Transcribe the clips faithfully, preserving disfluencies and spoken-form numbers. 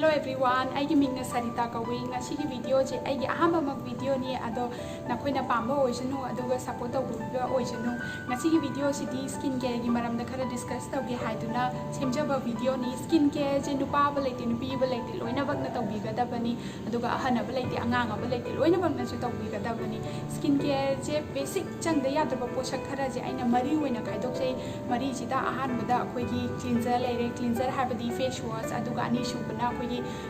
Hello everyone, ꯑꯩꯒꯤ ꯃꯤꯡꯅ ꯁꯔꯤꯇꯥ ꯀꯧꯏ꯫ ꯉꯁꯤꯒꯤ ꯚꯤꯗꯤꯑꯣꯁꯦ ꯑꯩꯒꯤ ꯑꯍꯥꯟꯕꯃꯛ ꯚꯤꯗꯤꯑꯣꯅꯤ, ꯑꯗꯣ ꯅꯈꯣꯏꯅ ꯄꯥꯝꯕ ꯑꯣꯏꯁꯅꯨ, ꯑꯗꯨꯒ ꯁꯞꯄꯣꯔꯠ ꯇꯧꯕꯤꯕ ꯑꯣꯏꯁꯅꯨ꯫ ꯉꯁꯤꯒꯤ ꯚꯤꯗꯤꯑꯣꯁꯤꯗꯤ ꯁ꯭ꯀꯤꯟ ꯀꯦꯌꯔꯒꯤ ꯃꯔꯝꯗ ꯈꯔ ꯗꯤꯁꯀꯁ ꯇꯧꯒꯦ ꯍꯥꯏꯗꯨꯅ ꯁꯦꯝꯖꯕ ꯚꯤꯗꯤꯑꯣꯅꯤ꯫ ꯁ꯭ꯀꯤꯟ ꯀꯦꯌꯔꯁꯦ ꯅꯨꯄꯥ ꯑꯃ ꯂꯩꯇꯦ, ꯅꯨꯄꯤ ꯑꯃ ꯂꯩꯇꯦ, ꯂꯣꯏꯅꯃꯛꯅ ꯇꯧꯕꯤꯒꯗꯕꯅꯤ꯫ ꯑꯗꯨꯒ ꯑꯍꯟ ꯑꯃ ꯂꯩꯇꯦ, ꯑꯉꯥꯡ ꯑꯃ ꯂꯩꯇꯦ, ꯂꯣꯏꯅꯃꯛꯅꯁꯨ ꯇꯧꯕꯤꯒꯗꯕꯅꯤ꯫ ꯁ꯭ꯀꯤꯟ ꯀꯦꯌꯔꯁꯦ ꯕꯦꯁꯤꯛ ꯆꯪꯗ ꯌꯥꯗ꯭ꯔꯕ ꯄꯣꯠꯁꯛ ꯈꯔꯁꯦ ꯑꯩꯅ ꯃꯔꯤ ꯑꯣꯏꯅ ꯈꯥꯏꯗꯣꯛꯆꯩ꯫ ꯃꯔꯤꯁꯤꯗ ꯑꯍꯥꯟꯕꯗ ꯑꯩꯈꯣꯏꯒꯤ ꯀ꯭ꯂꯤꯟꯖꯔ ꯂꯩꯔꯦ, ꯀ꯭ꯂꯤꯟꯖꯔ ꯍꯥꯏꯕꯗꯤ ꯐꯦꯁ ꯋꯥꯁ, ꯑꯗꯨꯒ ꯑꯅꯤꯁꯨꯕꯅ ꯑꯩꯈꯣꯏꯒꯤ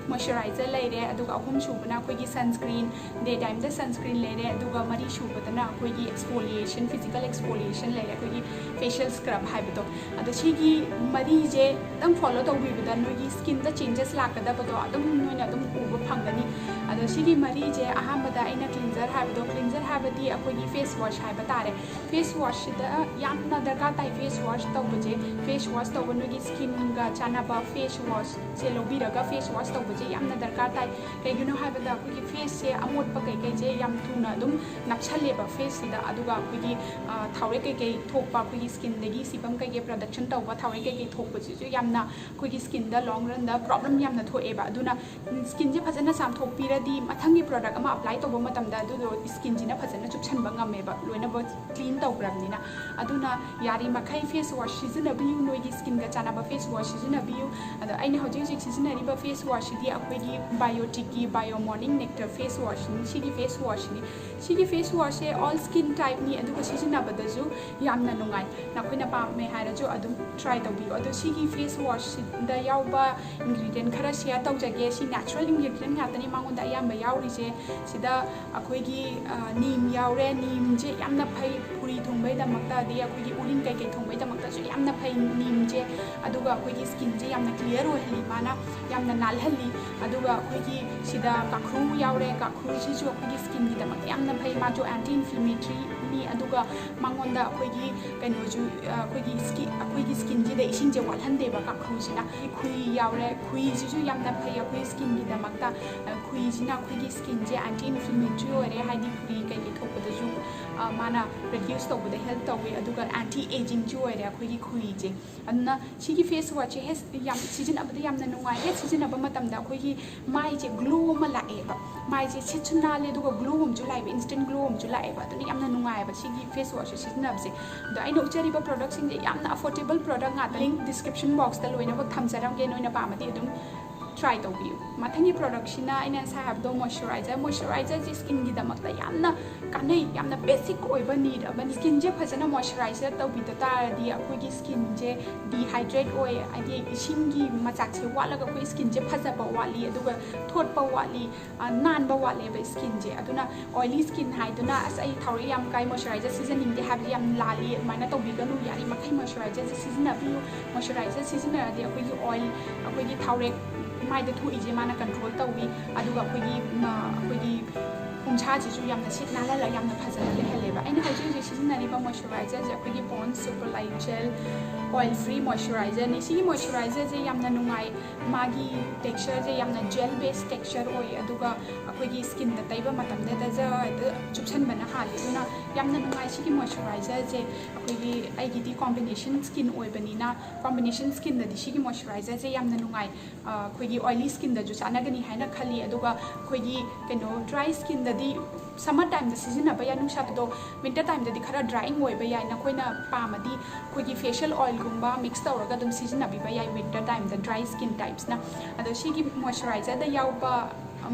ꯃꯣꯏꯆꯔꯥꯏꯖꯔ ꯂꯩꯔꯦ, ꯑꯗꯨꯒ ꯑꯍꯨꯝꯁꯨꯕꯅ ꯑꯩꯈꯣꯏꯒꯤ ꯁꯟꯁꯀ꯭ꯔꯤꯟ, ꯗꯦ ꯇꯥꯏꯝꯗ ꯁꯟꯁꯀ꯭ꯔꯤꯟ ꯂꯩꯔꯦ, ꯑꯗꯨꯒ ꯃꯔꯤꯁꯨꯕꯗꯅ ꯑꯩꯈꯣꯏꯒꯤ ꯑꯦꯛꯁꯐꯣꯂꯤꯌꯦꯁꯟ, ꯐꯤꯖꯤꯀꯦꯜ ꯑꯦꯛꯁꯐꯣꯂꯤꯌꯦꯁꯟ ꯂꯩꯔꯦ, ꯑꯩꯈꯣꯏꯒꯤ ꯐꯦꯁꯤꯌꯦꯜ ꯁ꯭ꯀ꯭ꯔꯕ ꯍꯥꯏꯕꯗꯣ꯫ ꯑꯗꯣ ꯁꯤꯒꯤ ꯃꯔꯤꯁꯦ ꯈꯤꯇꯪ ꯐꯣꯂꯣ ꯇꯧꯕꯤꯕꯗ ꯅꯣꯏꯒꯤ ꯁ꯭ꯀꯤꯟꯗ ꯆꯦꯟꯖꯦꯁ ꯂꯥꯛꯀꯗꯕꯗꯣ ꯑꯗꯨꯝ ꯅꯣꯏꯅ ꯑꯗꯨꯝ ꯎꯕ ꯐꯪꯒꯅꯤ꯫ ꯑꯗꯣ ꯁꯤꯒꯤ ꯃꯔꯤꯁꯦ ꯑꯍꯥꯟꯕꯗ ꯑꯩꯅ ꯀ꯭ꯂꯤꯟꯖꯔ ꯍꯥꯏꯕꯗꯣ, ꯀ꯭ꯂꯤꯟꯖꯔ ꯍꯥꯏꯕꯗꯤ ꯑꯩꯈꯣꯏꯒꯤ ꯐꯦꯁ ꯋꯥꯁ ꯍꯥꯏꯕ ꯇꯥꯔꯦ꯫ ꯐꯦꯁ ꯋꯥꯁꯁꯤꯗ ꯌꯥꯝꯅ ꯗꯔꯀꯥꯔ ꯇꯥꯏ꯫ ꯐꯦꯁ ꯋꯥꯁ ꯇꯧꯕꯁꯦ, ꯐꯦꯁ ꯋꯥꯁ ꯇꯧꯕ ꯅꯣꯏꯒꯤ ꯁ꯭ꯀꯤꯟꯒ ꯆꯥꯟꯅꯕ ꯐꯦꯁ ꯋꯥꯁꯁꯦ ꯂꯧꯕꯤꯔꯒ ꯐꯦꯁ ꯋꯥꯁ ꯇꯧꯕꯁꯦ ꯌꯥꯝꯅ ꯗꯔꯀꯥꯔ ꯇꯥꯏ꯫ ꯀꯩꯒꯤꯅꯣ ꯍꯥꯏꯕꯗ ꯑꯩꯈꯣꯏꯒꯤ ꯐꯦꯁꯁꯦ ꯑꯃꯣꯠꯄ ꯀꯩꯀꯩꯁꯦ ꯌꯥꯝ ꯊꯨꯅ ꯑꯗꯨꯝ ꯅꯞꯁꯜꯂꯦꯕ ꯐꯦꯁꯁꯤꯗ, ꯑꯗꯨꯒ ꯑꯩꯈꯣꯏꯒꯤ, ꯑ, ꯊꯥꯎꯔꯦꯛ ꯀꯩꯀꯩ ꯊꯣꯛꯄ, ꯑꯩꯈꯣꯏꯒꯤ ꯁ꯭ꯀꯤꯟꯗꯒꯤ ꯁꯤꯕꯝ ꯀꯩꯀꯩ ꯄ꯭ꯔꯗꯛꯁꯟ ꯇꯧꯕ ꯊꯥꯎꯔꯦꯛ ꯀꯩꯀꯩ ꯊꯣꯛꯄꯁꯤꯁꯨ ꯌꯥꯝꯅ ꯑꯩꯈꯣꯏꯒꯤ ꯁ꯭ꯀꯤꯟꯗ ꯂꯣꯡ ꯔꯟꯗ ꯄ꯭ꯔꯣꯕ꯭ꯂꯦꯝ ꯌꯥꯝꯅ ꯊꯣꯛꯑꯦꯕ꯫ ꯑꯗꯨꯅ ꯁ꯭ꯀꯤꯟꯁꯦ ꯐꯖꯅ ꯆꯥꯝꯊꯣꯛꯄꯤꯔꯗꯤ ꯃꯊꯪꯒꯤ ꯄ꯭ꯔꯗꯛ ꯑꯃ ꯑꯦꯄ꯭ꯂꯥꯏ ꯇꯧꯕ ꯃꯇꯝꯗ ꯑꯗꯨꯗꯣ ꯁ꯭ꯀꯤꯟꯁꯤꯅ ꯐꯖꯅ ꯆꯨꯞꯁꯟꯕ ꯉꯝꯃꯦꯕ, ꯂꯣꯏꯅꯃꯛ ꯀ꯭ꯂꯤꯟ ꯇꯧꯈ꯭ꯔꯕꯅꯤꯅ꯫ ꯑꯗꯨꯅ ꯌꯥꯔꯤꯃꯈꯩ ꯐꯦꯁ ꯋꯥꯁ ꯁꯤꯖꯤꯟꯅꯕꯤꯌꯨ, ꯅꯣꯏꯒꯤ ꯁ꯭ꯀꯤꯟꯒ ꯆꯥꯟꯅꯕ ꯐꯦꯁ ꯋꯥꯁ ꯁꯤꯖꯤꯟꯅꯕꯤꯌꯨ꯫ ꯑꯗꯣ ꯑꯩꯅ ꯍꯧꯖꯤꯛ ꯍꯧꯖꯤꯛ ꯁꯤꯖꯤꯟꯅꯔꯤꯕ ꯐꯦꯁ ꯋꯥꯁꯁꯤꯗꯤ ꯑꯩꯈꯣꯏꯒꯤ ꯕꯥꯏꯑꯣꯇꯤꯛꯀꯤ ꯕꯥꯏꯑꯣ ꯃꯣꯔꯅꯤꯡ ꯅꯦꯛꯇꯔ ꯐꯦꯁ ꯋꯥꯁꯅꯤ꯫ ꯁꯤꯒꯤ ꯐꯦꯁ ꯋꯥꯁꯁꯤꯅꯤ, ꯁꯤꯒꯤ ꯐꯦꯁ ꯋꯥꯁꯁꯦ ꯑꯣꯜ ꯁ꯭ꯀꯤꯟ ꯇꯥꯏꯞꯅꯤ, ꯑꯗꯨꯒ ꯁꯤꯖꯤꯟꯅꯕꯗꯁꯨ ꯌꯥꯝꯅ ꯅꯨꯡꯉꯥꯏ꯫ ꯅꯈꯣꯏꯅ ꯄꯥꯝꯃꯦ ꯍꯥꯏꯔꯁꯨ ꯑꯗꯨꯝ ꯇ꯭ꯔꯥꯏ ꯇꯧꯕꯤꯌꯨ꯫ ꯑꯗꯣ ꯁꯤꯒꯤ ꯐꯦꯁ ꯋꯥꯁꯁꯤꯗ ꯌꯥꯎꯕ ꯏꯟꯒ꯭ꯔꯤꯗꯤꯌꯦꯟ ꯈꯔ ꯁꯤꯌꯔ ꯇꯧꯖꯒꯦ꯫ ꯁꯤ ꯅꯦꯆꯔꯦꯜ ꯏꯟꯒ꯭ꯔꯤꯗꯤꯌꯦꯟ ꯉꯥꯛꯇꯅꯤ ꯃꯉꯣꯟꯗ ꯑꯌꯥꯝꯕ ꯌꯥꯎꯔꯤꯁꯦ꯫ ꯁꯤꯗ ꯑꯩꯈꯣꯏꯒꯤ, ꯑ, ꯅꯤꯝ ꯌꯥꯎꯔꯦ꯫ ꯅꯤꯝꯁꯦ ꯌꯥꯝꯅ ꯐꯩ ꯐꯨꯔꯤ ꯊꯨꯡꯕꯩꯗꯃꯛꯇ, ꯑꯗꯩ ꯑꯩꯈꯣꯏꯒꯤ ꯎꯔꯤꯡ ꯀꯩꯀꯩ ꯊꯨꯡꯕꯩꯗꯃꯛꯇꯁꯨ ꯌꯥꯝꯅ ꯐꯩ ꯅꯤꯝꯁꯦ꯫ ꯑꯗꯨꯒ ꯑꯩꯈꯣꯏꯒꯤ ꯁ꯭ꯀꯤꯟꯁꯦ ꯌꯥꯝꯅ ꯀ꯭ꯂꯤꯌꯥꯔ ꯑꯣꯏꯍꯜꯂꯤ, ꯃꯥꯅ ꯌꯥꯝꯅ ꯅꯥꯜꯍꯜꯂꯤ꯫ ꯑꯗꯨꯒ ꯑꯩꯈꯣꯏꯒꯤ ꯁꯤꯗ ꯀꯥꯈ꯭ꯔꯨ ꯌꯥꯎꯔꯦ꯫ ꯀꯥꯈ꯭ꯔꯨꯁꯤꯁꯨ ꯑꯩꯈꯣꯏꯒꯤ ꯁ꯭ꯀꯤꯟꯒꯤꯗꯃꯛꯇ ꯌꯥꯝꯅ ꯐꯩ, ꯃꯥꯁꯨ ꯑꯦꯟꯇꯤ ꯏꯟꯐ꯭ꯂꯦꯃꯦꯇꯔꯤꯅꯤ꯫ ꯑꯗꯨꯒ ꯃꯉꯣꯟꯗ ꯑꯩꯈꯣꯏꯒꯤ ꯀꯩꯅꯣꯁꯨ, ꯑ, ꯑꯩꯈꯣꯏꯒꯤ ꯁ꯭ꯀꯤ-, ꯑꯩꯈꯣꯏꯒꯤ ꯁ꯭ꯀꯤꯟꯁꯤꯗ ꯏꯁꯤꯡꯁꯦ ꯋꯥꯠꯍꯟꯗꯦꯕ ꯀꯥꯈ꯭ꯔꯨꯁꯤꯅ꯫ ꯈꯨꯏ ꯌꯥꯎꯔꯦ, ꯈꯨꯏꯁꯤꯁꯨ ꯌꯥꯝꯅ ꯐꯩ ꯑꯩꯈꯣꯏ ꯁ꯭ꯀꯤꯟꯒꯤꯗꯃꯛꯇ꯫ ꯑ, ꯈꯨꯏꯁꯤꯅ ꯑꯩꯈꯣꯏꯒꯤ ꯁ꯭ꯀꯤꯟꯁꯦ ꯑꯦꯟꯇꯤ ꯏꯟꯐ꯭ꯂꯦꯃꯦꯇꯔꯤ ꯑꯣꯏꯔꯦ, ꯍꯥꯏꯗꯤ ꯐꯨꯔꯤ ꯀꯩꯀꯩ ꯊꯣꯛꯄꯗꯁꯨ, ꯑ, ꯃꯥꯅ ꯔꯤꯗ꯭ꯌꯨꯁ ꯇꯧꯕꯗ ꯍꯦꯜꯞ ꯇꯧꯋꯤ꯫ ꯑꯗꯨꯒ ꯑꯦꯟꯇꯤ ꯑꯦꯖꯤꯡꯁꯨ ꯑꯣꯏꯔꯦ ꯑꯩꯈꯣꯏꯒꯤ ꯈꯨꯏꯁꯦ꯫ ꯑꯗꯨꯅ ꯁꯤꯒꯤ ꯐꯦꯁ ꯋꯥꯁꯁꯦ ꯍꯦꯛ ꯌꯥꯝ ꯁꯤꯖꯤꯟꯅꯕꯗ ꯌꯥꯝꯅ ꯅꯨꯡꯉꯥꯏ꯫ ꯍꯦꯛ ꯁꯤꯖꯤꯟꯅꯕ ꯃꯇꯝꯗ ꯑꯩꯈꯣꯏꯒꯤ ꯃꯥꯏꯁꯦ ꯒ꯭ꯂꯣ ꯑꯃ ꯂꯥꯛꯑꯦꯕ꯫ ꯃꯥꯏꯁꯦ ꯁꯤꯠꯁꯨ ꯅꯥꯜꯂꯦ, ꯑꯗꯨꯒ ꯒ꯭ꯂꯣ ꯑꯃꯁꯨ ꯂꯥꯛꯑꯦꯕ, ꯏꯟꯁꯇꯦꯟ ꯒ꯭ꯂꯣ ꯑꯃꯁꯨ ꯂꯥꯛꯑꯦꯕ꯫ ꯑꯗꯨꯅ ꯌꯥꯝꯅ ꯅꯨꯡꯉꯥꯏꯑꯕ ꯁꯤꯒꯤ ꯐꯦꯁ ꯋꯥꯁꯁꯦ ꯁꯤꯖꯤꯟꯅꯕꯁꯦ꯫ ꯑꯗꯣ ꯑꯩꯅ ꯎꯠꯆꯔꯤꯕ ꯄ꯭ꯔꯣꯗꯛꯁꯤꯡꯁꯦ ꯌꯥꯝꯅ ꯑꯐꯣꯔꯗꯦꯕꯜ ꯄ꯭ꯔꯣꯗꯛ ꯉꯥꯛꯇ꯫ ꯂꯤꯡ ꯗꯤꯁꯀ꯭ꯔꯤꯞꯁꯟ ꯕꯣꯛꯁꯇ ꯂꯣꯏꯅꯃꯛ ꯊꯝꯖꯔꯝꯒꯦ, ꯅꯣꯏꯅ ꯄꯥꯝꯃꯗꯤ ꯑꯗꯨꯝ ꯇ꯭ꯔꯥꯏ ꯇꯧꯕꯤꯌꯨ꯫ ꯃꯊꯪꯒꯤ ꯄ꯭ꯔꯣꯗꯛꯁꯤꯅ ꯑꯩꯅ ꯉꯁꯥꯏ ꯍꯥꯏꯕꯗꯣ ꯃꯣꯏꯆꯔꯥꯏꯖꯔ꯫ ꯃꯣꯏꯆꯔꯥꯏꯖꯔꯁꯦ ꯁ꯭ꯀꯤꯟꯒꯤꯗꯃꯛꯇ ꯌꯥꯝꯅ ꯀꯥꯟꯅꯩ, ꯌꯥꯝꯅ ꯕꯦꯁꯤꯛ ꯑꯣꯏꯕ ꯅꯤꯗ ꯑꯃꯅꯤ꯫ ꯁ꯭ꯀꯤꯟꯁꯦ ꯐꯖꯅ ꯃꯣꯏꯆꯔꯥꯏꯖꯔ ꯇꯧꯕꯤꯗ ꯇꯥꯔꯗꯤ ꯑꯩꯈꯣꯏꯒꯤ ꯁ꯭ꯀꯤꯟꯁꯦ ꯗꯤꯍꯥꯏꯗ꯭ꯔꯦꯠ ꯑꯣꯏ, ꯍꯥꯏꯗꯤ ꯏꯁꯤꯡꯒꯤ ꯃꯆꯥꯛꯁꯦ ꯋꯥꯠꯂꯒ ꯑꯩꯈꯣꯏ ꯁ꯭ꯀꯤꯟꯁꯦ ꯐꯖꯕ ꯋꯥꯠꯂꯤ, ꯑꯗꯨꯒ ꯊꯣꯠꯄ ꯋꯥꯠꯂꯤ, ꯑ, ꯅꯥꯟꯕ ꯋꯥꯠꯂꯦꯕ ꯁ꯭ꯀꯤꯟꯁꯦ꯫ ꯑꯗꯨꯅ ꯑꯣꯏꯂꯤ ꯁ꯭ꯀꯤꯟ ꯍꯥꯏꯗꯨꯅ "ꯑꯁ, ꯑꯩ ꯊꯥꯎꯔꯦꯛ ꯌꯥꯝ ꯀꯥꯏ, ꯃꯣꯏꯆꯔꯥꯏꯖꯔ ꯁꯤꯖꯤꯟꯅꯅꯤꯡꯗꯦ" ꯍꯥꯏꯕꯗꯤ ꯌꯥꯝ ꯂꯥꯜꯂꯤ꯫ ꯑꯗꯨꯃꯥꯏꯅ ꯇꯧꯕꯤꯒꯅꯨ꯫ ꯌꯥꯔꯤꯃꯈꯩ ꯃꯣꯏꯆꯔꯥꯏꯖꯔꯁꯦ ꯁꯤꯖꯤꯟꯅꯕꯤꯌꯨ꯫ ꯃꯣꯏꯆꯔꯥꯏꯖꯔ ꯁꯤꯖꯤꯟꯅꯔꯗꯤ ꯑꯩꯈꯣꯏꯒꯤ ꯑꯣꯏꯜ, ꯑꯩꯈꯣꯏꯒꯤ ꯊꯥꯎꯔꯦꯛ ꯃꯥꯏꯗ ꯊꯣꯛꯏꯁꯦ ꯃꯥꯅ ꯀꯟꯇ꯭ꯔꯣꯜ ꯇꯧꯏ, ꯑꯗꯨꯒ ꯑꯩꯈꯣꯏꯒꯤ, ꯃ-, ꯑꯩꯈꯣꯏꯒꯤ ꯎꯟꯁꯥꯁꯤꯁꯨ ꯌꯥꯝꯅ ꯁꯤꯠ ꯅꯥꯜꯍꯜꯂꯒ ꯌꯥꯝꯅ ꯐꯖꯅ ꯂꯩꯍꯜꯂꯦꯕ꯫ ꯑꯩꯅ ꯍꯧꯖꯤꯛ ꯍꯧꯖꯤꯛ ꯁꯤꯖꯤꯟꯅꯔꯤꯕ ꯃꯣꯏꯆꯔꯥꯏꯖꯔꯁꯦ ꯑꯩꯈꯣꯏꯒꯤ Pond's Super Light Gel Oil Free Moisturizer ꯅꯤ꯫ ꯁꯤꯒꯤ ꯃꯣꯏꯆꯔꯥꯏꯖꯔꯁꯦ ꯌꯥꯝꯅ ꯅꯨꯡꯉꯥꯏ, ꯃꯥꯒꯤ ꯇꯦꯛꯁꯆꯔꯁꯦ ꯌꯥꯝꯅ ꯖꯦꯜ ꯕꯦꯁ ꯇꯦꯛꯁꯆꯔ ꯑꯣꯏ, ꯑꯗꯨꯒ ꯑꯩꯈꯣꯏꯒꯤ ꯁ꯭ꯀꯤꯟꯗ ꯇꯩꯕ ꯃꯇꯝꯗ ꯖꯔ ꯍꯦꯛꯇ ꯆꯨꯞꯁꯟꯕꯅ ꯍꯥꯜꯂꯤ꯫ ꯑꯗꯨꯅ ꯌꯥꯝꯅ ꯅꯨꯡꯉꯥꯏ ꯁꯤꯒꯤ ꯃꯣꯏꯆꯔꯥꯏꯖꯔꯁꯦ꯫ ꯑꯩꯈꯣꯏꯒꯤ, ꯑꯩꯒꯤꯗꯤ ꯀꯣꯝꯕꯤꯅꯦꯁꯟ ꯁ꯭ꯀꯤꯟ ꯑꯣꯏꯕꯅꯤꯅ, ꯀꯣꯝꯕꯤꯅꯦꯁꯟ ꯁ꯭ꯀꯤꯟꯗꯗꯤ ꯁꯤꯒꯤ ꯃꯣꯏꯆꯔꯥꯏꯖꯔꯁꯦ ꯌꯥꯝꯅ ꯅꯨꯡꯉꯥꯏ꯫ ꯑ, ꯑꯩꯈꯣꯏꯒꯤ ꯑꯣꯏꯂꯤ ꯁ꯭ꯀꯤꯟꯗꯁꯨ ꯆꯥꯟꯅꯒꯅꯤ ꯍꯥꯏꯅ ꯈꯜꯂꯤ꯫ ꯑꯗꯨꯒ ꯑꯩꯈꯣꯏꯒꯤ ꯀꯩꯅꯣ, ꯗ꯭ꯔꯥꯏ ꯁ꯭ꯀꯤꯟꯗꯗꯤ, ꯁꯝꯃꯔ ꯇꯥꯏꯝꯗ ꯁꯤꯖꯤꯟꯅꯕ ꯌꯥꯏ, ꯅꯨꯡꯁꯥꯗꯣ ꯋꯤꯟꯇꯔ ꯇꯥꯏꯝꯗꯗꯤ ꯈꯔ ꯗ꯭ꯔꯥꯏꯌꯤꯡ ꯑꯣꯏꯕ ꯌꯥꯏ꯫ ꯅꯈꯣꯏꯅ ꯄꯥꯝꯃꯗꯤ ꯑꯩꯈꯣꯏꯒꯤ ꯐꯦꯁꯤꯌꯦꯜ ꯑꯣꯏꯜꯒꯨꯝꯕ ꯃꯤꯛꯁ ꯇꯧꯔꯒ ꯑꯗꯨꯝ ꯁꯤꯖꯤꯟꯅꯕꯤꯕ ꯌꯥꯏ ꯋꯤꯟꯇꯔ ꯇꯥꯏꯝꯗ, ꯗ꯭ꯔꯥꯏ ꯁ꯭ꯀꯤꯟ ꯇꯥꯏꯞꯁꯅ꯫ ꯑꯗꯣ ꯁꯤꯒꯤ ꯃꯣꯏꯆꯔꯥꯏꯖꯔꯗ ꯌꯥꯎꯕ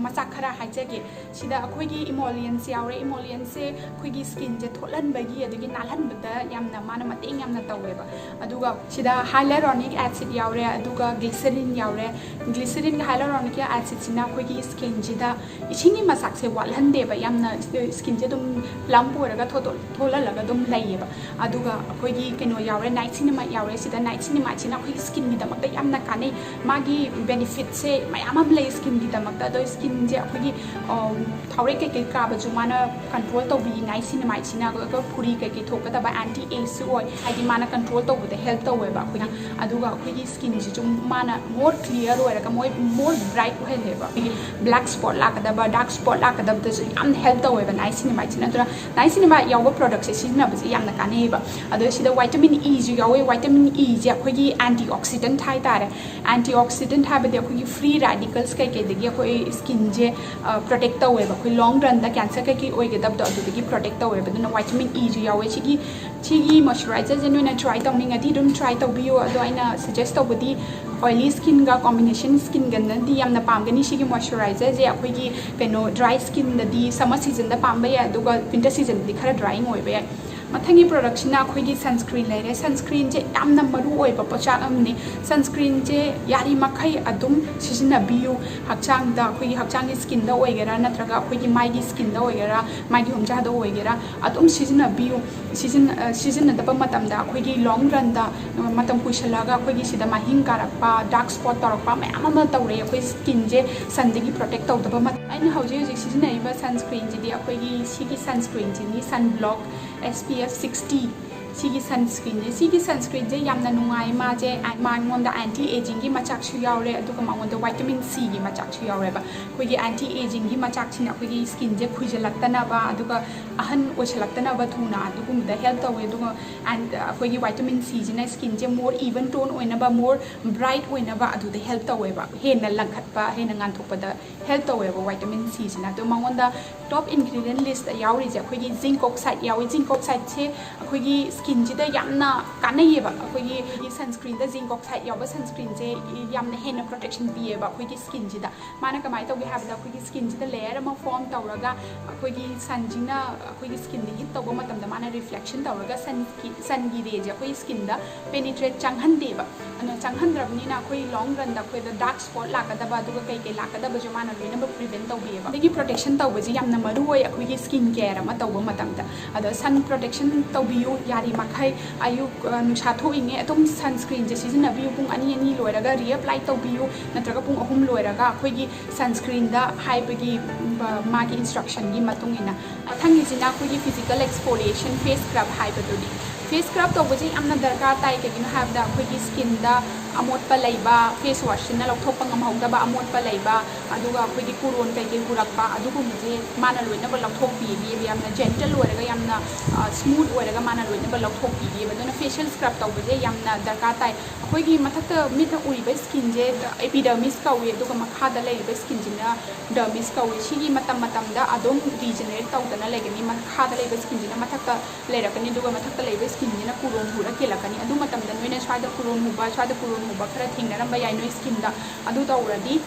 ꯃꯆꯥꯛ ꯈꯔ ꯍꯥꯏꯖꯒꯦ꯫ ꯁꯤꯗ ꯑꯩꯈꯣꯏꯒꯤ ꯏꯃꯣꯂꯤꯌꯟꯁ ꯌꯥꯎꯔꯦ꯫ ꯏꯃꯣꯂꯤꯌꯟꯁꯦ ꯑꯩꯈꯣꯏꯒꯤ ꯁ꯭ꯀꯤꯟꯁꯦ ꯊꯣꯠꯍꯟꯕꯒꯤ ꯑꯗꯒꯤ ꯅꯥꯜꯍꯟꯕꯗ ꯌꯥꯝꯅ ꯃꯥꯅ ꯃꯇꯦꯡ ꯌꯥꯝꯅ ꯇꯧꯋꯦꯕ꯫ ꯑꯗꯨꯒ ꯁꯤꯗ ꯍꯥꯏꯂꯔꯣꯅꯤꯛ ꯑꯦꯁꯤꯗ ꯌꯥꯎꯔꯦ, ꯑꯗꯨꯒ ꯒ꯭ꯂꯤꯁꯔꯤꯟ ꯌꯥꯎꯔꯦ꯫ ꯒ꯭ꯂꯤꯁꯔꯤꯟꯒ ꯍꯥꯏꯂꯔꯣꯅꯤꯛꯀꯤ ꯑꯦꯁꯤꯗꯁꯤꯅ ꯑꯩꯈꯣꯏꯒꯤ ꯁ꯭ꯀꯤꯟꯁꯤꯗ ꯏꯁꯤꯡꯒꯤ ꯃꯁꯥꯛꯁꯦ ꯋꯥꯠꯍꯟꯗꯦꯕ, ꯌꯥꯝꯅ ꯁ꯭ꯀꯤꯟꯁꯦ ꯑꯗꯨꯝ ꯄ꯭ꯂꯝꯞ ꯑꯣꯏꯔꯒ ꯊꯣꯠ-, ꯊꯣꯠꯍꯜꯂꯒ ꯑꯗꯨꯝ ꯂꯩꯌꯦꯕ꯫ ꯑꯗꯨꯒ ꯑꯩꯈꯣꯏꯒꯤ ꯀꯩꯅꯣ ꯌꯥꯎꯔꯦ, ꯅꯥꯏꯁꯤꯅꯥꯃꯥꯏꯠ ꯌꯥꯎꯔꯦ꯫ ꯁꯤꯗ ꯅꯥꯏꯁꯤꯅꯥꯃꯥꯏꯠꯁꯤꯅ ꯑꯩꯈꯣꯏꯒꯤ ꯁ꯭ꯀꯤꯟꯒꯤꯗꯃꯛꯇ ꯌꯥꯝꯅ ꯀꯥꯟꯅꯩ꯫ ꯃꯥꯒꯤ ꯕꯦꯅꯤꯐꯤꯠꯁꯦ ꯃꯌꯥꯝ ꯑꯃ ꯂꯩ ꯁ꯭ꯀꯤꯟꯒꯤꯗꯃꯛꯇ꯫ ꯑꯗꯣ ꯁ꯭ꯀꯤꯟꯁꯦ ꯑꯩꯈꯣꯏꯒꯤ ꯊꯥꯎꯔꯦꯛ ꯀꯩꯀꯩ ꯀꯥꯕꯁꯨ ꯃꯥꯅ ꯀꯟꯇ꯭ꯔꯣꯜ ꯇꯧꯕꯤ꯫ ꯅꯥꯏꯁꯤꯅꯃꯥꯏꯠꯁꯤꯅ ꯑꯩꯈꯣꯏ ꯐꯨꯔꯤ ꯀꯩꯀꯩ ꯊꯣꯛꯀꯗꯕ ꯑꯦꯟꯇꯤ ꯑꯦꯖꯁꯨ ꯑꯣꯏ, ꯍꯥꯏꯗꯤ ꯃꯥꯅ ꯀꯟꯇ꯭ꯔꯣꯜ ꯇꯧꯕꯗ ꯍꯦꯜꯞ ꯇꯧꯋꯦꯕ ꯑꯩꯈꯣꯏꯅ꯫ ꯑꯗꯨꯒ ꯑꯩꯈꯣꯏꯒꯤ ꯁ꯭ꯀꯤꯟꯁꯤꯁꯨ ꯃꯥꯅ ꯃꯣꯔ ꯀ꯭ꯂꯤꯌꯥꯔ ꯑꯣꯏꯔꯒ ꯃꯣꯏ ꯃꯣꯔ ꯕ꯭ꯔꯥꯏꯠ ꯑꯣꯏꯍꯜꯂꯦꯕ꯫ ꯑꯩꯈꯣꯏꯒꯤ ꯕ꯭ꯂꯦꯛ ꯁ꯭ꯄꯣꯠ ꯂꯥꯛꯀꯗꯕ, ꯗꯥꯔꯛ ꯁ꯭ꯄꯣꯠ ꯂꯥꯛꯀꯗꯕꯗꯁꯨ ꯌꯥꯝ ꯍꯦꯜꯞ ꯇꯧꯋꯦꯕ ꯅꯥꯏꯁꯤꯅꯃꯥꯏꯠꯁꯤꯅ꯫ ꯑꯗꯨꯅ ꯅꯥꯏꯁꯤꯅꯃꯥꯏꯠ ꯌꯥꯎꯕ ꯄ꯭ꯔꯣꯗꯛꯁꯦ ꯁꯤꯖꯤꯟꯅꯕꯁꯦ ꯌꯥꯝꯅ ꯀꯥꯟꯅꯩꯌꯦꯕ꯫ ꯑꯗꯣ ꯁꯤꯗ ꯋꯥꯏꯇꯃꯤꯟ ꯏꯁꯨ ꯌꯥꯎꯋꯦ꯫ ꯋꯥꯏꯇꯃꯤꯟ ꯏꯁꯦ ꯑꯩꯈꯣꯏꯒꯤ ꯑꯦꯟꯇꯤ ꯑꯣꯛꯁꯤꯗꯦꯟꯠ ꯍꯥꯏꯇꯥꯔꯦ꯫ ꯑꯦꯟꯇꯤ ꯑꯣꯛꯁꯤꯗꯦꯟꯠ ꯍꯥꯏꯕꯗꯤ ꯑꯩꯈꯣꯏꯒꯤ ꯐ꯭ꯔꯤ ꯔꯦꯗꯤꯀꯜꯁ ꯀꯩꯀꯩꯗꯒꯤ ꯑꯩꯈꯣꯏ ꯁ꯭ꯀꯤꯟꯁꯦ ꯄ꯭ꯔꯣꯇꯦꯛ ꯇꯧꯋꯦꯕ꯫ ꯑꯩꯈꯣꯏ ꯂꯣꯡ ꯔꯟꯗ ꯀꯦꯟꯁꯔ ꯀꯩꯀꯩ ꯑꯣꯏꯒꯗꯕꯗꯣ ꯑꯗꯨꯗꯒꯤ ꯄ꯭ꯔꯣꯇꯦꯛ ꯇꯧꯋꯦꯕ꯫ ꯑꯗꯨꯅ ꯋꯥꯏꯇꯃꯤꯟ ꯏꯁꯨ ꯌꯥꯎꯋꯦ꯫ ꯁꯤꯒꯤ ꯁꯤꯒꯤ ꯃꯣꯏꯆꯔꯥꯏꯖꯔꯁꯦ ꯅꯣꯏꯅ ꯇ꯭ꯔꯥꯏ ꯇꯧꯅꯤꯡꯉꯗꯤ ꯑꯗꯨꯝ ꯇ꯭ꯔꯥꯏ ꯇꯧꯕꯤꯌꯨ꯫ ꯑꯗꯣ ꯑꯩꯅ ꯁꯖꯦꯁ ꯇꯧꯕꯗꯤ ꯑꯣꯏꯂꯤ ꯁ꯭ꯀꯤꯟꯒ ꯀꯣꯝꯕꯤꯅꯦꯁꯟ ꯁ꯭ꯀꯤꯟꯒꯅꯗꯤ ꯌꯥꯝꯅ ꯄꯥꯝꯒꯅꯤ꯫ ꯁꯤꯒꯤ ꯃꯣꯏꯆꯔꯥꯏꯖꯔꯁꯦ ꯑꯩꯈꯣꯏꯒꯤ ꯀꯩꯅꯣ ꯗ꯭ꯔꯥꯏ ꯁ꯭ꯀꯤꯟꯗꯗꯤ ꯁꯝꯃꯔ ꯁꯤꯖꯟꯗ ꯄꯥꯝꯕ ꯌꯥꯏ, ꯑꯗꯨꯒ ꯋꯤꯟꯇꯔ ꯁꯤꯖꯟꯗꯗꯤ ꯈꯔ ꯗ꯭ꯔꯥꯏꯌꯤꯡ ꯑꯣꯏꯕ ꯌꯥꯏ꯫ ꯃꯊꯪꯒꯤ ꯄ꯭ꯔꯣꯗꯛꯁꯤꯅ ꯑꯩꯈꯣꯏꯒꯤ ꯁꯟꯁꯀ꯭ꯔꯤꯟ ꯂꯩꯔꯦ꯫ ꯁꯟꯁꯀ꯭ꯔꯤꯟꯁꯦ ꯌꯥꯝꯅ ꯃꯔꯨ ꯑꯣꯏꯕ ꯄꯣꯠꯁꯛ ꯑꯃꯅꯤ꯫ ꯁꯟꯁꯀ꯭ꯔꯤꯟꯁꯦ ꯌꯥꯔꯤꯃꯈꯩ ꯑꯗꯨꯝ ꯁꯤꯖꯤꯟꯅꯕꯤꯌꯨ꯫ ꯍꯛꯆꯥꯡꯗ, ꯑꯩꯈꯣꯏꯒꯤ ꯍꯛꯆꯥꯡꯒꯤ ꯁ꯭ꯀꯤꯟꯗ ꯑꯣꯏꯒꯦꯔꯥ ꯅꯠꯇ꯭ꯔꯒ ꯑꯩꯈꯣꯏꯒꯤ ꯃꯥꯏꯒꯤ ꯁ꯭ꯀꯤꯟꯗ ꯑꯣꯏꯒꯦꯔꯥ, ꯃꯥꯏꯒꯤ ꯎꯟꯖꯥꯗ ꯑꯣꯏꯒꯦꯔꯥ, ꯑꯗꯨꯝ ꯁꯤꯖꯤꯟꯅꯕꯤꯌꯨ꯫ ꯁꯤꯖꯤꯟ-, ꯑ, ꯁꯤꯖꯤꯟꯅꯗꯕ ꯃꯇꯝꯗ ꯑꯩꯈꯣꯏꯒꯤ ꯂꯣꯡ ꯔꯟꯗ, ꯑ, ꯃꯇꯝ ꯀꯨꯏꯁꯜꯂꯛꯑꯒ ꯑꯩꯈꯣꯏꯒꯤ ꯁꯤꯗ ꯃꯍꯤꯡ ꯀꯥꯔꯛꯄ, ꯗꯥꯔꯛ ꯁ꯭ꯄꯣꯠ ꯇꯧꯔꯛꯄ ꯃꯌꯥꯝ ꯑꯃ ꯇꯧꯔꯛꯑꯦ ꯑꯩꯈꯣꯏ ꯁ꯭ꯀꯤꯟꯁꯦ ꯁꯟꯗꯒꯤ ꯄ꯭ꯔꯣꯇꯦꯛ ꯇꯧꯗꯕ ꯃꯇꯝ꯫ ꯑꯩꯅ ꯍꯧꯖꯤꯛ ꯍꯧꯖꯤꯛ ꯁꯤꯖꯤꯟꯅꯔꯤꯕ ꯁꯟꯁꯀ꯭ꯔꯤꯟꯁꯤꯗꯤ ꯑꯩꯈꯣꯏꯒꯤ ꯁꯤꯒꯤ ꯁꯟꯁꯀ꯭ꯔꯤꯟꯁꯤꯅꯤ, sun block S P F sixty. ꯁꯤꯒꯤ ꯁꯟꯁꯀ꯭ꯔꯤꯟꯁꯦ, ꯁꯤꯒꯤ ꯁꯟꯁꯀ꯭ꯔꯤꯟꯁꯦ ꯌꯥꯝꯅ ꯅꯨꯡꯉꯥꯏ꯫ ꯃꯥꯁꯦ ꯑ-, ꯃꯉꯣꯟꯗ ꯑꯦꯟꯇꯤ ꯑꯦꯖꯤꯡꯒꯤ ꯃꯆꯥꯛꯁꯨ ꯌꯥꯎꯔꯦ, ꯑꯗꯨꯒ ꯃꯉꯣꯟꯗ ꯋꯥꯏꯇꯃꯤꯟ ꯁꯤꯒꯤ ꯃꯆꯥꯛꯁꯨ ꯌꯥꯎꯔꯦꯕ꯫ ꯑꯩꯈꯣꯏꯒꯤ ꯑꯦꯟꯇꯤ ꯑꯦꯖꯤꯡꯒꯤ ꯃꯆꯥꯛꯁꯤꯅ ꯑꯩꯈꯣꯏꯒꯤ ꯁ꯭ꯀꯤꯟꯁꯦ ꯈꯨꯏꯖꯜꯂꯛꯇꯅꯕ, ꯑꯗꯨꯒ ꯑꯍꯟ ꯑꯣꯏꯁꯜꯂꯛꯇꯅꯕ ꯊꯨꯅ ꯑꯗꯨꯒꯨꯝꯕꯗ ꯍꯦꯜꯞ ꯇꯧꯋꯦ꯫ ꯑꯗꯨꯒ ꯑꯦꯟ-, ꯑꯩꯈꯣꯏꯒꯤ ꯋꯥꯏꯇꯃꯤꯟ ꯁꯤꯁꯤꯅ ꯁ꯭ꯀꯤꯟꯁꯦ ꯃꯣꯔ ꯏꯚꯟ ꯇꯣꯟ ꯑꯣꯏꯅꯕ, ꯃꯣꯔ ꯕ꯭ꯔꯥꯏꯠ ꯑꯣꯏꯅꯕ ꯑꯗꯨꯗ ꯍꯦꯜꯞ ꯇꯧꯋꯦꯕ, ꯍꯦꯟꯅ ꯂꯪꯈꯠꯄ, ꯍꯦꯟꯅ ꯉꯥꯟꯊꯣꯛꯄꯗ ꯍꯦꯜꯞ ꯇꯧꯋꯦꯕ ꯋꯥꯏꯇꯃꯤꯟ ꯁꯤꯁꯤꯅ꯫ ꯑꯗꯣ ꯃꯉꯣꯟꯗ ꯇꯣꯞ ꯏꯟꯒ꯭ꯔꯤꯗꯤꯌꯦꯟ ꯂꯤꯁꯇ ꯌꯥꯎꯔꯤꯁꯦ ꯑꯩꯈꯣꯏꯒꯤ ꯖꯤꯡ ꯑꯣꯛꯁꯥꯏꯗ ꯌꯥꯎꯋꯤ꯫ ꯖꯤꯡ ꯑꯣꯛꯁꯥꯏꯗꯁꯦ ꯑꯩꯈꯣꯏꯒꯤ ꯁ꯭ꯀꯤꯟꯁꯤꯗ ꯌꯥꯝꯅ ꯀꯥꯟꯅꯩꯌꯦꯕ꯫ ꯑꯩꯈꯣꯏꯒꯤ, ꯑꯩꯈꯣꯏꯒꯤ ꯁꯟꯁꯀ꯭ꯔꯤꯟꯗ ꯖꯤꯡ ꯑꯣꯛꯁꯥꯏꯗ ꯌꯥꯎꯕ ꯁꯟꯁꯀ꯭ꯔꯤꯟꯁꯦ ꯌꯥꯝꯅ ꯍꯦꯟꯅ ꯄ꯭ꯔꯣꯇꯦꯛꯁꯟ ꯄꯤꯌꯦꯕ ꯑꯩꯈꯣꯏꯒꯤ ꯁ꯭ꯀꯤꯟꯁꯤꯗ꯫ ꯃꯥꯅ ꯀꯃꯥꯏꯅ ꯇꯧꯒꯦ ꯍꯥꯏꯕꯗ, ꯑꯩꯈꯣꯏꯒꯤ ꯁ꯭ꯀꯤꯟꯁꯤꯗ ꯂꯦꯌꯔ ꯑꯃ ꯐꯣꯔꯝ ꯇꯧꯔꯒ ꯑꯩꯈꯣꯏꯒꯤ ꯁꯟꯁꯤꯅ ꯑꯩꯈꯣꯏꯒꯤ ꯁ꯭ꯀꯤꯟꯗ ꯍꯤꯠ ꯇꯧꯕ ꯃꯇꯝꯗ ꯃꯥꯅ ꯔꯤꯐ꯭ꯂꯦꯛꯁꯟ ꯇꯧꯔꯒ ꯁꯟꯒꯤ, ꯁꯟꯒꯤ ꯔꯦꯁꯦ ꯑꯩꯈꯣꯏꯒꯤ ꯁ꯭ꯀꯤꯟꯗ ꯄꯦꯅꯤꯇ꯭ꯔꯦꯠ ꯆꯪꯍꯟꯗꯦꯕ꯫ ꯑꯗꯨꯅ ꯆꯪꯍꯟꯗ꯭ꯔꯕꯅꯤꯅ ꯑꯩꯈꯣꯏ ꯂꯣꯡ ꯔꯟꯗ ꯑꯩꯈꯣꯏꯗ ꯗꯥꯔꯛ ꯁ꯭ꯄꯣꯠ ꯂꯥꯛꯀꯗꯕ, ꯑꯗꯨꯒ ꯀꯩ ꯀꯩ ꯂꯥꯛꯀꯗꯕꯁꯨ ꯃꯥꯅ ꯂꯣꯏꯅꯃꯛ ꯄ꯭ꯔꯤꯚꯦꯟ ꯇꯧꯕꯤꯌꯦꯕ꯫ ꯑꯗꯒꯤ ꯄ꯭ꯔꯣꯇꯦꯛꯁꯟ ꯇꯧꯕꯁꯤ ꯌꯥꯝꯅ ꯃꯔꯨ ꯑꯣꯏ ꯑꯩꯈꯣꯏꯒꯤ ꯁ꯭ꯀꯤꯟ ꯀꯦꯌꯔ ꯑꯃ ꯇꯧꯕ ꯃꯇꯝꯗ꯫ ꯑꯗꯣ ꯁꯟ ꯄ꯭ꯔꯣꯇꯦꯛꯁꯟ ꯇꯧꯕꯤꯌꯨ, ꯌꯥꯔꯤ ꯃꯈꯩ ꯑꯌꯨꯛ, ꯑ, ꯅꯨꯡꯁꯥ ꯊꯣꯛꯏꯉꯩ ꯑꯗꯨꯝ ꯁꯟꯁ꯭ꯀ꯭ꯔꯤꯟꯁꯦ ꯁꯤꯖꯤꯟꯅꯕꯤꯌꯨ꯫ ꯄꯨꯡ ꯑꯅꯤ, ꯑꯅꯤ ꯂꯣꯏꯔꯒ ꯔꯤꯑꯦꯄ꯭ꯂꯥꯏ ꯇꯧꯕꯤꯌꯨ, ꯅꯠꯇ꯭ꯔꯒ ꯄꯨꯡ ꯑꯍꯨꯝ ꯂꯣꯏꯔꯒ ꯑꯩꯈꯣꯏꯒꯤ ꯁꯟꯁ꯭ꯀ꯭ꯔꯤꯟꯗ ꯍꯥꯏꯕꯒꯤ, ꯃ-, ꯃꯥꯒꯤ ꯏꯟꯁꯇ꯭ꯔꯛꯁꯟꯒꯤ ꯃꯇꯨꯡ ꯏꯟꯅ꯫ ꯃꯊꯪꯒꯤꯁꯤꯅ ꯑꯩꯈꯣꯏꯒꯤ ꯐꯤꯖꯤꯀꯦꯜ ꯑꯦꯛꯁꯐꯣꯂꯤꯌꯦꯁꯟ ꯐꯦꯁ ꯁ꯭ꯀ꯭ꯔꯕ ꯍꯥꯏꯕꯗꯨꯅꯤ꯫ ꯐꯦꯁ ꯁ꯭ꯀ꯭ꯔꯕ ꯇꯧꯕꯁꯦ ꯌꯥꯝꯅ ꯗꯔꯀꯥꯔ ꯇꯥꯏ꯫ ꯀꯩꯒꯤꯅꯣ ꯍꯥꯏꯕꯗ ꯑꯩꯈꯣꯏꯒꯤ ꯁ꯭ꯀꯤꯟꯗ ꯑꯃꯣꯠꯄ ꯂꯩꯕ, ꯐꯦꯁ ꯋꯥꯁꯁꯤꯅ ꯂꯧꯊꯣꯛꯄ ꯉꯝꯍꯧꯗꯕ ꯑꯃꯣꯠꯄ ꯂꯩꯕ, ꯑꯗꯨꯒ ꯑꯩꯈꯣꯏꯒꯤ ꯀꯨꯔꯣꯟ ꯀꯩꯀꯩ ꯍꯨꯔꯛꯄ, ꯑꯗꯨꯒꯨꯝꯕꯁꯦ ꯃꯥꯅ ꯂꯣꯏꯅꯃꯛ ꯂꯧꯊꯣꯛꯄꯤꯒꯦꯕ꯫ ꯌꯥꯝꯅ ꯖꯦꯟꯇꯜ ꯑꯣꯏꯔꯒ, ꯌꯥꯝꯅ, ꯑ, ꯁ꯭ꯃꯨꯠ ꯑꯣꯏꯔꯒ ꯃꯥꯅ ꯂꯣꯏꯅꯃꯛ ꯂꯧꯊꯣꯛꯄꯤꯒꯦꯕ꯫ ꯑꯗꯨꯅ ꯐꯦꯁꯤꯌꯦꯜ ꯁ꯭ꯀ꯭ꯔꯕ ꯇꯧꯕꯁꯦ ꯌꯥꯝꯅ ꯗꯔꯀꯥꯔ ꯇꯥꯏ꯫ ꯑꯩꯈꯣꯏꯒꯤ ꯃꯊꯛꯇ ꯃꯤꯠꯅ ꯎꯔꯤꯕ ꯁ꯭ꯀꯤꯟꯁꯦ ꯑꯦꯄꯤꯗꯔꯃꯤꯁ ꯀꯧꯏ, ꯑꯗꯨꯒ ꯃꯈꯥꯗ ꯂꯩꯔꯤꯕ ꯁ꯭ꯀꯤꯟꯁꯤꯅ ꯗꯔꯃꯤꯁ ꯀꯧꯏ꯫ ꯁꯤꯒꯤ ꯃꯇꯝ ꯃꯇꯝꯗ ꯑꯗꯨꯝ ꯔꯤꯖꯦꯅꯔꯦꯠ ꯇꯧꯗꯅ ꯂꯩꯒꯅꯤ꯫ ꯃꯈꯥꯗ ꯂꯩꯕ ꯁ꯭ꯀꯤꯟꯁꯤꯅ ꯃꯊꯛꯇ ꯂꯩꯔꯛꯀꯅꯤ, ꯑꯗꯨꯒ ꯃꯊꯛꯇ ꯂꯩꯕ ꯁ꯭ꯀꯤꯟꯁꯤꯅ ꯀꯨꯔꯣꯟ ꯍꯨꯔ ꯀꯦꯜꯂꯛꯀꯅꯤ꯫ ꯑꯗꯨ ꯃꯇꯝꯗ ꯅꯣꯏꯅ ꯁ꯭ꯋꯥꯏꯗ ꯀꯨꯔꯣꯟ ꯍꯨꯕ, ꯁ꯭ꯋꯥꯏꯗ ꯀꯨꯔꯣꯟ ꯍꯨꯕ ꯈꯔ ꯊꯦꯡꯅꯔꯝꯕ ꯌꯥꯏ ꯅꯣꯏ ꯁ꯭ꯀꯤꯟꯗ꯫ ꯑꯗꯨ ꯇꯧꯔꯗꯤ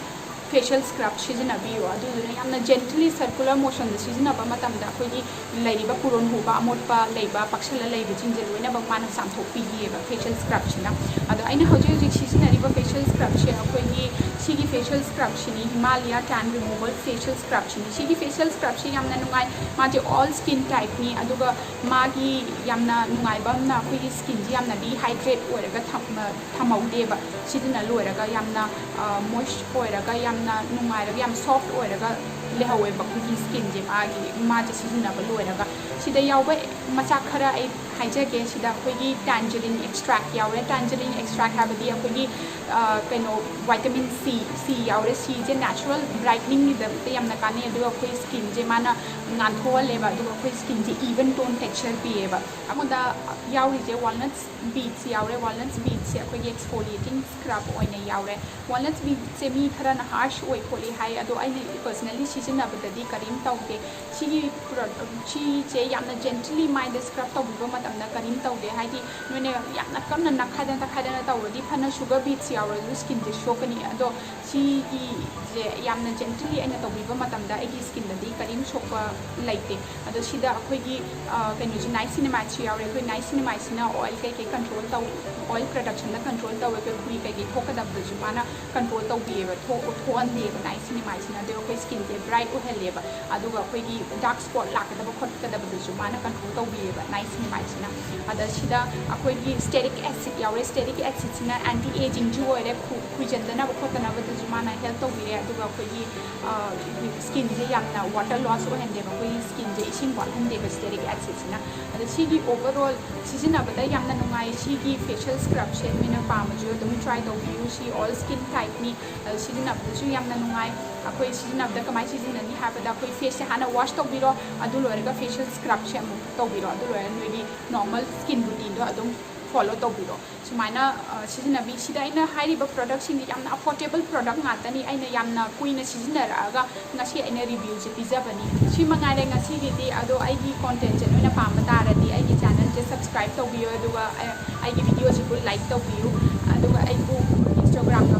ꯐꯦꯁꯤꯌꯦꯜ ꯁ꯭ꯀ꯭ꯔꯕ ꯁꯤꯖꯤꯟꯅꯕꯤꯌꯨ꯫ ꯑꯗꯨꯗꯨꯅ ꯌꯥꯝꯅ ꯖꯦꯟꯇꯂꯤ ꯁꯔꯀꯨꯂꯔ ꯃꯣꯁꯟꯗ ꯁꯤꯖꯤꯟꯅꯕ ꯃꯇꯝꯗ ꯑꯩꯈꯣꯏꯒꯤ ꯂꯩꯔꯤꯕ ꯀꯨꯔꯣꯟ ꯍꯨꯕ ꯑꯃꯣꯠꯄ ꯂꯩꯕ, ꯄꯛꯁꯜꯂ ꯂꯩꯕꯁꯤꯡꯁꯦ ꯂꯣꯏꯅꯃꯛ ꯃꯥꯅ ꯆꯥꯝꯊꯣꯛꯄꯤꯈꯤꯑꯕ ꯐꯦꯁꯤꯌꯦꯜ ꯁ꯭ꯀ꯭ꯔꯕꯁꯤꯅ꯫ ꯑꯗꯣ ꯑꯩꯅ ꯍꯧꯖꯤꯛ ꯍꯧꯖꯤꯛ ꯁꯤꯖꯤꯟꯅꯔꯤꯕ ꯐꯦꯁꯤꯌꯦꯜ ꯁ꯭ꯀ꯭ꯔꯕꯁꯦ ꯑꯩꯈꯣꯏꯒꯤ ꯁꯤꯒꯤ facial ꯁ꯭ꯀ꯭ꯔꯕꯁꯤꯅꯤ, Himalaya ten remover facial ꯁ꯭ꯀ꯭ꯔꯕꯁꯤꯅꯤ꯫ ꯁꯤꯒꯤ ꯐꯦꯁꯤꯌꯦꯜ ꯁ꯭ꯀ꯭ꯔꯕꯁꯤ ꯌꯥꯝꯅ ꯅꯨꯡꯉꯥꯏ꯫ ꯃꯥꯁꯦ ꯑꯣꯜ ꯁ꯭ꯀꯤꯟ ꯇꯥꯏꯞꯅꯤ꯫ ꯑꯗꯨꯒ ꯃꯥꯒꯤ ꯌꯥꯝꯅ ꯅꯨꯡꯉꯥꯏꯕ ꯑꯃꯅ ꯑꯩꯈꯣꯏꯒꯤ ꯁ꯭ꯀꯤꯟꯁꯤ ꯌꯥꯝꯅ ꯔꯤꯍꯥꯏꯗ꯭ꯔꯦꯠ ꯑꯣꯏꯔꯒ ꯊꯝ-, ꯊꯝꯍꯧꯗꯦꯕ꯫ ꯁꯤꯖꯤꯟꯅ ꯂꯣꯏꯔꯒ ꯌꯥꯝꯅ, ꯑ, ꯃꯣꯏꯁ ꯑꯣꯏꯔꯒ, ꯌꯥꯝꯅ ꯅꯨꯡꯉꯥꯏꯔꯒ, ꯌꯥꯝ ꯁꯣꯐ ꯑꯣꯏꯔꯒ ꯂꯩꯍꯧꯋꯦꯕ ꯑꯩꯈꯣꯏꯒꯤ ꯁ꯭ꯀꯤꯟꯁꯦ ꯃꯥꯒꯤ, ꯃꯥꯁꯦ ꯁꯤꯖꯤꯟꯅꯕ ꯂꯣꯏꯔꯒ꯫ ꯁꯤꯗ ꯌꯥꯎꯕ ꯃꯆꯥꯛ ꯈꯔ ꯑꯩ ꯍꯥꯏꯖꯒꯦ꯫ ꯁꯤꯗ ꯑꯩꯈꯣꯏꯒꯤ ꯇꯦꯟꯖꯔꯤꯟ ꯑꯦꯛꯁꯇ꯭ꯔꯦꯛ ꯌꯥꯎꯔꯦ꯫ ꯇꯦꯟꯖꯔꯤꯟ ꯑꯦꯛꯁꯇ꯭ꯔꯦꯛ ꯍꯥꯏꯕꯗꯤ ꯑꯩꯈꯣꯏꯒꯤ, ꯑ, ꯀꯩꯅꯣ, ꯚꯥꯏꯇꯥꯃꯤꯟ ꯁꯤ, ꯁꯤ ꯌꯥꯎꯔꯦ꯫ ꯁꯤꯁꯦ ꯅꯦꯆꯔꯦꯜ ꯕ꯭ꯔꯥꯏꯠꯅꯤꯡꯒꯤꯗꯃꯛꯇ ꯌꯥꯝꯅ ꯀꯥꯟꯅꯩ, ꯑꯗꯨꯒ ꯑꯩꯈꯣꯏ ꯁ꯭ꯀꯤꯟꯁꯦ ꯃꯥꯅ ꯉꯥꯟꯊꯣꯛꯍꯜꯂꯦꯕ, ꯑꯗꯨꯒ ꯑꯩꯈꯣꯏ ꯁ꯭ꯀꯤꯟꯁꯦ ꯏꯚꯟ ꯇꯣꯟ ꯇꯦꯛꯁꯆꯔ ꯄꯤꯌꯦꯕ꯫ ꯑꯩꯉꯣꯟꯗ ꯌꯥꯎꯔꯤꯁꯦ ꯋꯥꯜꯅꯠꯁ ꯕꯤꯠꯁ ꯌꯥꯎꯔꯦ꯫ ꯋꯥꯜꯅꯠꯁ ꯕꯤꯠꯁꯦ ꯑꯩꯈꯣꯏꯒꯤ ꯑꯦꯛꯁꯐꯣꯂꯤꯌꯦꯇꯤꯡ ꯁ꯭ꯀ꯭ꯔꯕ ꯑꯣꯏꯅ ꯌꯥꯎꯔꯦ꯫ ꯋꯥꯜꯅꯠꯁ ꯕꯤꯠꯁꯦ ꯃꯤ ꯈꯔꯅ ꯍꯥꯔꯁ ꯑꯣꯏ ꯈꯣꯠꯂꯤ ꯍꯥꯏ, ꯑꯗꯣ ꯑꯩꯅ ꯄꯔꯁꯅꯦꯜꯂꯤ ꯁꯤꯖꯤꯟꯅꯕꯗꯗꯤ ꯀꯔꯤꯝ ꯇꯧꯗꯦ꯫ ꯁꯤꯒꯤ ꯄ꯭ꯔꯣ-, ꯁꯤꯁꯦ ꯌꯥꯝꯅ ꯖꯦꯟꯇꯂꯤ ꯃꯥꯏꯗ ꯁ꯭ꯀ꯭ꯔꯕ ꯇꯧꯕꯤꯕ ꯃꯇꯝꯗ ꯀꯔꯤꯝ ꯇꯧꯗꯦ꯫ ꯍꯥꯏꯗꯤ ꯅꯣꯏꯅ ꯌꯥꯝꯅ ꯀꯟꯅ ꯅꯛꯈꯥꯏꯗꯅ ꯇꯛꯈꯥꯏꯗꯅ ꯇꯧꯔꯗꯤ ꯐꯅ sugar beads ꯌꯥꯎꯔꯁꯨ skinꯁꯦ ꯁꯣꯛꯀꯅꯤ꯫ ꯑꯗꯣ ꯁꯤꯒꯤꯁꯦ ꯌꯥꯝꯅ gently ꯑꯩꯅ ꯇꯧꯕꯤꯕ ꯃꯇꯝꯗ ꯑꯩꯒꯤ skinꯗꯗꯤ ꯀꯔꯤꯝ ꯁꯣꯛꯄ ꯂꯩꯇꯦ꯫ ꯑꯗꯣ ꯁꯤꯗ ꯑꯩꯈꯣꯏꯒꯤ ꯀꯩꯅꯣꯁꯤ niacinamadeꯁꯨ ꯌꯥꯎꯔꯦ꯫ ꯑꯩꯈꯣꯏ niacinamadesꯤꯅ oil ꯀꯩꯀꯩ control ꯇꯧ oil productionꯗ control ꯇꯧꯋꯦ꯫ ꯑꯩꯈꯣꯏ ꯐꯨꯔꯤ ꯀꯩꯀꯩ ꯊꯣꯛꯀꯗꯕꯗꯁꯨ ꯃꯥꯅ control ꯇꯧꯕꯤꯌꯦꯕ, ꯊꯣꯛ ꯊꯣꯛꯍꯟꯗꯦꯕ niacinamadesꯤꯅ꯫ ꯑꯗꯨꯒ ꯑꯩꯈꯣꯏ skinꯁꯦ bright ꯑꯣꯏꯍꯜꯂꯦꯕ꯫ ꯑꯗꯨꯒ ꯑꯩꯈꯣꯏꯒꯤ dark spot ꯂꯥꯛꯀꯗꯕ ꯈꯣꯠꯀꯗꯕꯗꯨꯁꯨ ꯃꯥꯅ control ꯇꯧꯕꯤꯌꯦꯕ niacinamadesꯤꯅ꯫ ꯑꯗ ꯁꯤꯗ ꯑꯩꯈꯣꯏꯒꯤ stearic acid ꯌꯥꯎꯔꯦ꯫ Stearic acidꯁꯤꯅ anti agingꯁꯨ ꯑꯣꯏꯔꯦ, ꯈꯨ ꯈꯨꯏꯖꯟꯗꯅꯕ ꯈꯣꯠꯇꯅꯕꯗꯁꯨ ꯃꯥꯅ help ꯇꯧꯕꯤꯔꯦ꯫ ꯑꯗꯨꯒ ꯑꯩꯈꯣꯏꯒꯤ skinꯁꯦ ꯌꯥꯝꯅ water loss ꯑꯣꯏꯍꯟꯗꯦꯕ, ꯑꯩꯈꯣꯏꯒꯤ skinꯁꯦ ꯏꯁꯤꯡ ꯋꯥꯠꯍꯟꯗꯦꯕ stearic acidꯁꯤꯅ꯫ ꯑꯗ ꯁꯤꯒꯤ overall ꯁꯤꯖꯤꯟꯅꯕꯗ ꯌꯥꯝꯅ ꯅꯨꯡꯉꯥꯏ꯫ ꯁꯤꯒꯤ facial scrubꯁꯦ ꯅꯣꯏꯅ ꯄꯥꯝꯃꯁꯨ ꯑꯗꯨꯝ try ꯇꯧꯕꯤꯌꯨ꯫ ꯁꯤ all skin typeꯅꯤ꯫ ꯑꯗꯣ ꯁꯤꯖꯤꯟꯅꯕꯗꯁꯨ ꯌꯥꯝꯅ ꯅꯨꯡꯉꯥꯏ꯫ ꯑꯩꯈꯣꯏ ꯁꯤꯖꯤꯟꯅꯕꯗ ꯀꯃꯥꯏꯅ ꯁꯤꯖꯤꯟꯅꯅꯤ ꯍꯥꯏꯕꯗ, ꯑꯩꯈꯣꯏ faceꯁꯦ ꯍꯥꯟꯅ wash ꯇꯧꯕꯤꯔꯣ, ꯑꯗꯨ ꯂꯣꯏꯔꯒ facial scrubꯁꯦ ꯑꯃꯨꯛ ꯇꯧꯕꯤꯔꯣ, ꯑꯗꯨ ꯂꯣꯏꯔꯒ ꯅꯣꯏꯒꯤ normal skin routinꯗꯣ ꯑꯗꯨꯝ follow ꯇꯧꯕꯤꯔꯣ꯫ ꯁꯨꯃꯥꯏꯅ ꯁꯤꯖꯤꯟꯅꯕꯤ꯫ ꯁꯤꯗ ꯑꯩꯅ ꯍꯥꯏꯔꯤꯕ productꯁꯤꯡꯗꯤ ꯌꯥꯝꯅ affordable product ꯉꯥꯛꯇꯅꯤ꯫ ꯑꯩꯅ ꯌꯥꯝꯅ ꯀꯨꯏꯅ ꯁꯤꯖꯤꯟꯅꯔꯛꯑꯒ ꯉꯁꯤ ꯑꯩꯅ reviewꯁꯦ ꯄꯤꯖꯕꯅꯤ꯫ ꯁꯤ ꯃꯉꯥꯏꯔꯦ ꯉꯁꯤꯒꯤꯗꯤ꯫ ꯑꯗꯣ ꯑꯩꯒꯤ contentꯁꯦ ꯅꯣꯏꯅ ꯄꯥꯝꯕ ꯇꯥꯔꯗꯤ ꯑꯩꯒꯤ channelꯁꯦ subscribe ꯇꯧꯕꯤꯌꯨ, ꯑꯗꯨꯒ ꯑꯩꯒꯤ videoꯁꯤꯕꯨ like ꯇꯧꯕꯤꯌꯨ, ꯑꯗꯨꯒ ꯑꯩꯕꯨ Instagramꯗ